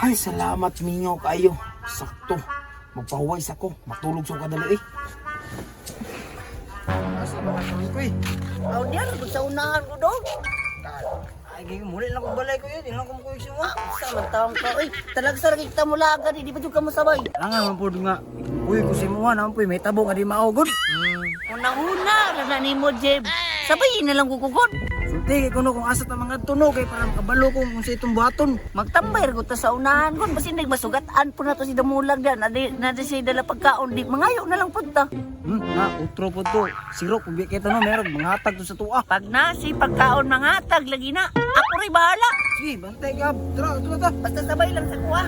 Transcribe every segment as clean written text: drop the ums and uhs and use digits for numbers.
Ay, salamat mingaw kayo. Sakto. Magpahuway sa ko. Matulog sa kadali eh. Asa ba ka ko eh? Aw diyan sa unahan ko do. Ay, gay muli lang ko balay ko yun. Di lang ko mukuyog siya. Sa man taong ka oy. Talag sa kita mo lagan, di pa jud ka mosabay. Langan man po nga. Uy, ko si Muha naman po may tabo nga di maugod. Una-una ra na nimo, Jeb. Sabay na lang kukugod. Sulti kay kuno kung asa ta mga tuno kay para makabalo ko kung sa itong buhaton. Magtambay ra ko ta sa unahan kon basin masugat-an po na to si Damulag diyan. Adi na di siya dala pagkaon di mangayo na lang pud ta. Na utro po to. Siro kung bi kita no meron mangatag to sa tuwa. Pag nasi pagkaon mangatag lagi na. Ako ray bahala. Sige, bantay gab. Tara, tara ta. Basta sabay lang sa kuha.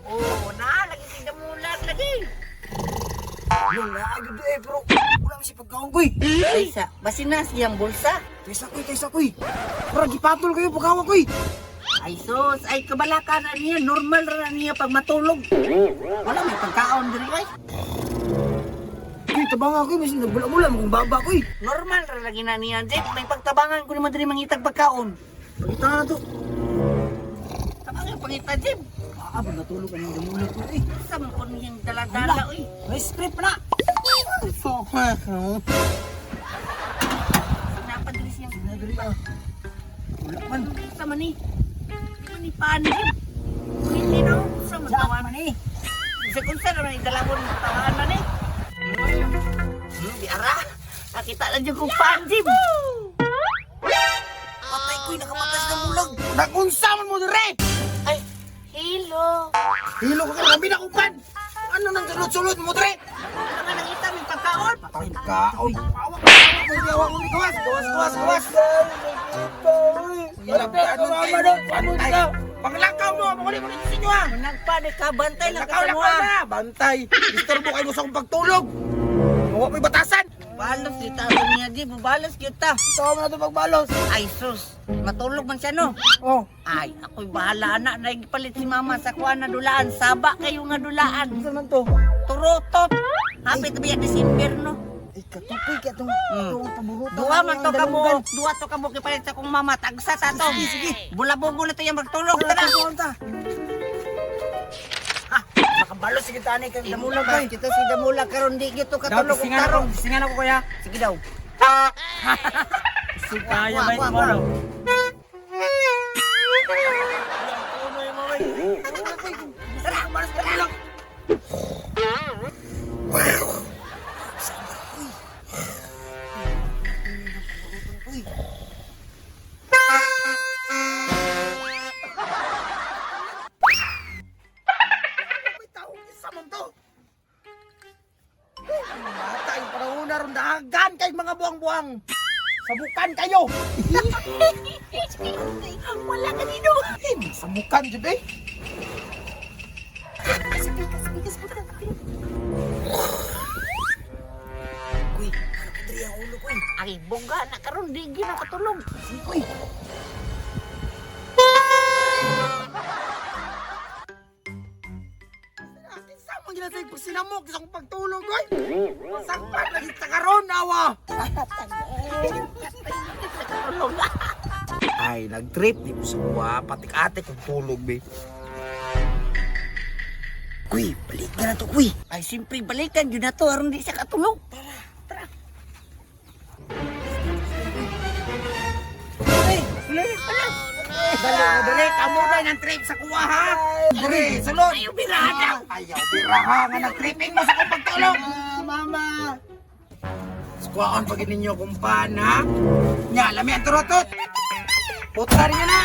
Oh, na lagi si Damulag lagi. Yung naagod eh pero wala man si pagkaon ko eh. Ay sa, basin na siyang bulsa. Taysa ko, taysa ko eh. Para gipatol kayo pagkawa ko eh. Ay sus, ay kabalaka na niya, normal ra na niya pag matulog. Wala may pagkaon diri ay. Uy, tabang ako eh. Mas nagbula-bula kung baba ko eh. Normal ra lagi na niya, Jeff. May pagtabangan ko naman diri mangitag pagkaon. Pagkita na to. Tabangan pangita, Jeff. Ah, pag natulog ka ng damulag ko eh. Sa man ko niyang dala-dala oy. May script na. Sinapa diri siyang Nadali ah. Wala man. sa man ni. Di man ni pan, Jeff. Hindi na sa man tawan man eh. Sa kung saan naman dalawon tawaan man eh. Di ara. Nakita lang dyan kong pan, Jeff. Patay ko'y nakamatas na mulag. Nagunsa man mo dire! Ay, hello. Hilo ka kami na kumpan! Ano nang sulod-sulod mo dire? Ano nga nangita may pagkaon? Patay ka! Oy, awak ka! Awak ko, gawas! Gawas, gawas, gawas! Bantay! Panglakaw mo! Manguli mo dito sa inyo ha! Nagpade ka, bantay lang ka Lakaw, sa lakaw mga. na! Bantay! Disturbo kayo sa akong pagtulog! Mawa mo'y batasan! Balos di ta niya di, balos gyud ta. Tawa mo na ito pagbalos. Ay sus, matulog man siya no. Oh. Ay, ako'y bahala na. Nagpalit si mama sa kuha na dulaan. Saba kayo nga dulaan. Saan man to? Turotot. Hapit ba yan December no? Ay, katupoy ka itong itong paborito. Duha man to kamo. Duha to kamo kipalit sa kong mama. Tagsa ta to. Sige, sige. Bulabogo na to yung magtulog. Tara, Tara. tara. Ha, makabalos sige tani kay damulag Ba, koy. Kita si damulag karon di gyud to katulog og tarong. Singan ako kuya. Sige daw. Kaya ba ito mo, May taong isa man to! Bata yung panahon na ron dahagan kay mga buwang-buwang! Sabukan kayo! Wala ka dito. Eh, sabukan jud eh! Kuy, ano ka diri ang ulo koy? Ay, bongga na karon di gyud na katulog. Sige koy. Akin sa mga ginasay pag sinamok sa akong pagtulog oy! Masakpan lagi sa karon awa! Katulog. Ay, nag-trip di ko sa kuha, patik-atik kong tulog be. Kuy, balik ka na to kuy. Ay, siyempre balikan yun na to aron di siya katulog. Ay, Dali, dali, kamo na ng trip sa kuha ha! Dali, sulod! Ayaw birahan daw. Ayaw, biraha nga nag-tripping mo sa akong pagtulog! ah, mama. Squaon pag ninyo kumpan ha? Nya, lami ang turotot! Putra rin na!